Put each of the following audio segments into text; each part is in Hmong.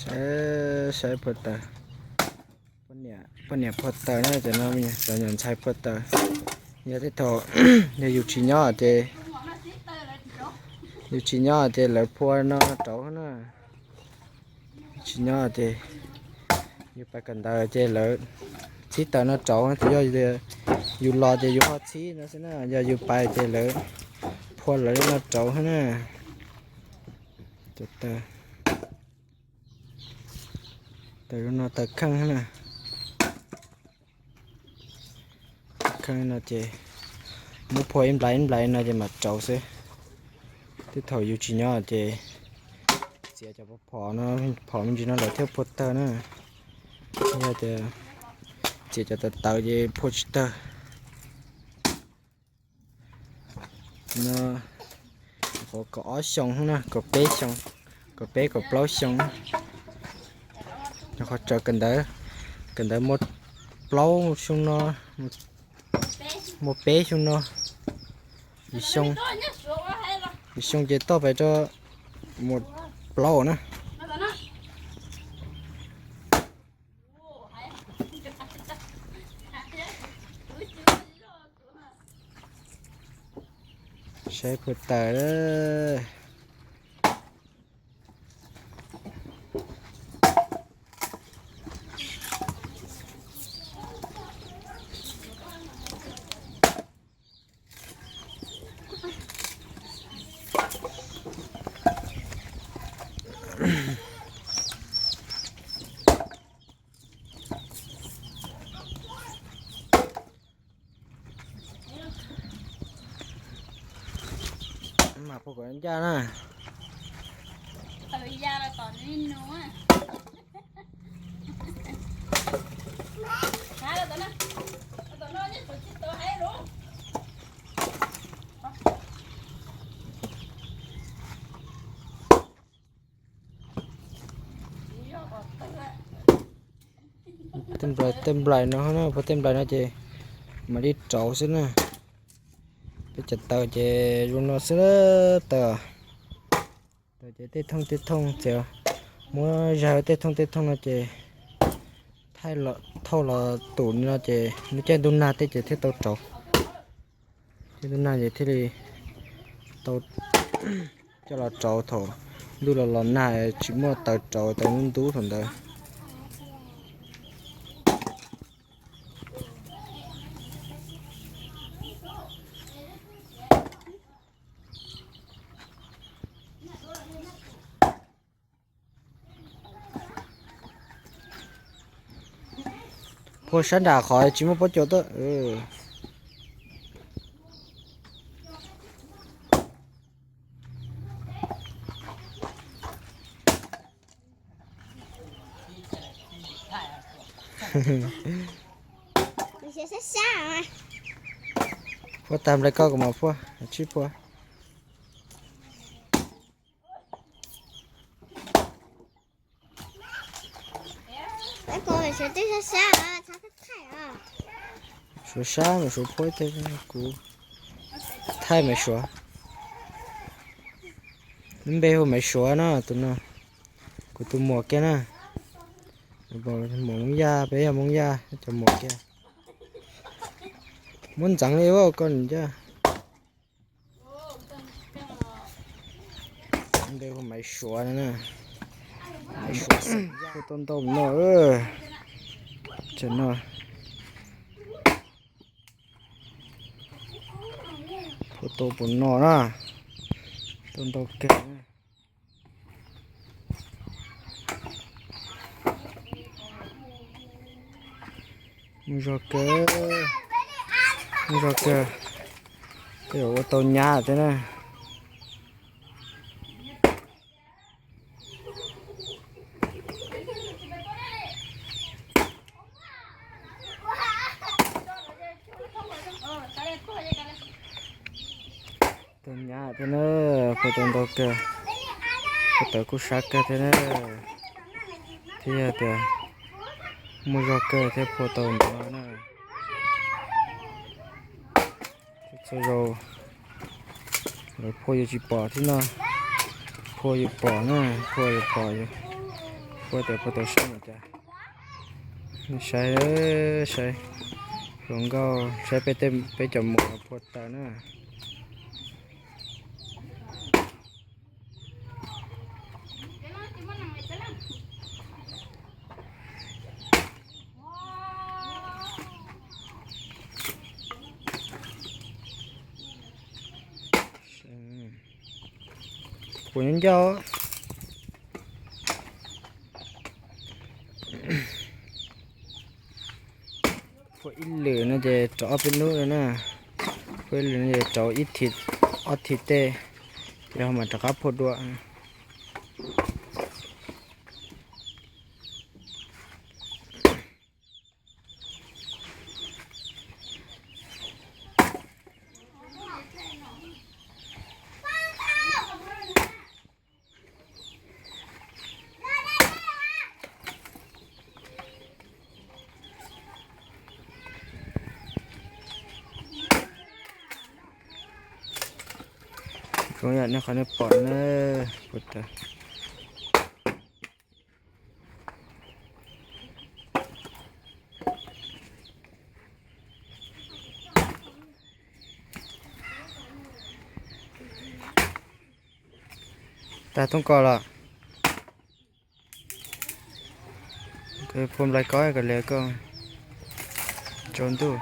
Saib phua taws. Poj niam phua taws na, cov no cov nyuam ntxhais phua taws. Yog tej thaum yog yus tsis nyob ces, yus tsis nyob ces lawv phua no rauv na. Tsis nyob ces yus pais kawm ntawv ces lawv txhib taws no rauv, ces yog yus los ces yus ho txhib no xwb na, yog yus pais ces lawv phua lawv no rauv na. Cov taws, taws no taws kheej na. Kheej no ces muab phua ib nplais ib nplais no ces mam rauv xwb. Tej thaum yus tsis nyob ces txiav cov phom no, phom me ntsis no lawv thiaj phua tawg na. Yog tias txiav cov tawv tawv ces phua tsis tawg. No, qhov kaum ob xyoo na, kaum peb xyoo, kaum peb kaum plaub xyoo. Qhov tsaws kawm ntawv, kawm ntawv muaj plaub xyoo no, muaj peb xyoo no, yim xyoo, yim xyoo ces toj pais rau mus plaub na. Saib phua taws. Mas phua kom ncaj na. Tej nplais no na, phua tej nplais no ces mam li rauv xwb na. Peb cov taws ces zoo no xwb, taws, taws ces tej thooj tej thooj ces muab zag tej thooj tej thooj no ces thauj los tum no ces nws caij ntuj nag tej ces thiaj tau rauv. Caij ntuj nag ces thiaj li tau coj los rauv thaum ntuj los los nag tsis muaj taws rauv, taws ntub ntub thaum ntawd. Phua sab nram qhov tsis muaj pob cuas tuaj. Phua tag nplai koj kuv mam phua, tsib phua. Suav sab mas suav phua ib teg, kuv thaij mas suav. Npe hu Maiv Suav no, tus no, kuv tus muam kiag na. Muam Hmoob Yaj, peb yog Hmoob Yaj cov muam kiag. Muab ntxeev li koj ncaj. Npe hu Maiv Suav no na. Maiv Suav, phua tau ntau no. Tam no phua tau puas no na, tau ntau kawg. Muaj zog kawg, muaj zog kawg, tej zaum ua tau nyab thiab na. Tau nyab thiab na, phua tau ntau kawg, phua tau kuj sab kawg thiab na, thiab yog tias muaj zog kawg thiab phua tau ntau na. Txhua zaus lawv phua yus tsis pom thiab no, phua yus pom na, phua yus pom yus, Puag tas puag tau saib no cas. Saib, saib hluas nkauj, saib peb tej, peb cov muam phua taws na. Phua nyob ncauj. Phua ib lwm no ces rau ob peb hnub no na. Phua ib lwm no ces rau ib thim, ob thim tej, ces ho mam rov qab phua dua. Zoo yam nej qhov nej pom na, puag ta. Tag toob kos los. Phua nplai kos kom li koj tsaus ntuj.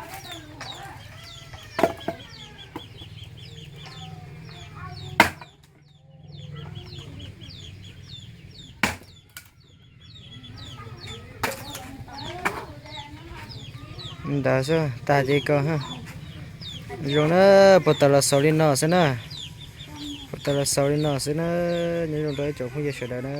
Ntawd xwb tag ces koj. Zoo na, puag ta los xaus li no xwb na. Puag ta los xaus li no xwb na. Nyob zoo rau ib tsoom phooj ywg sawv daws na.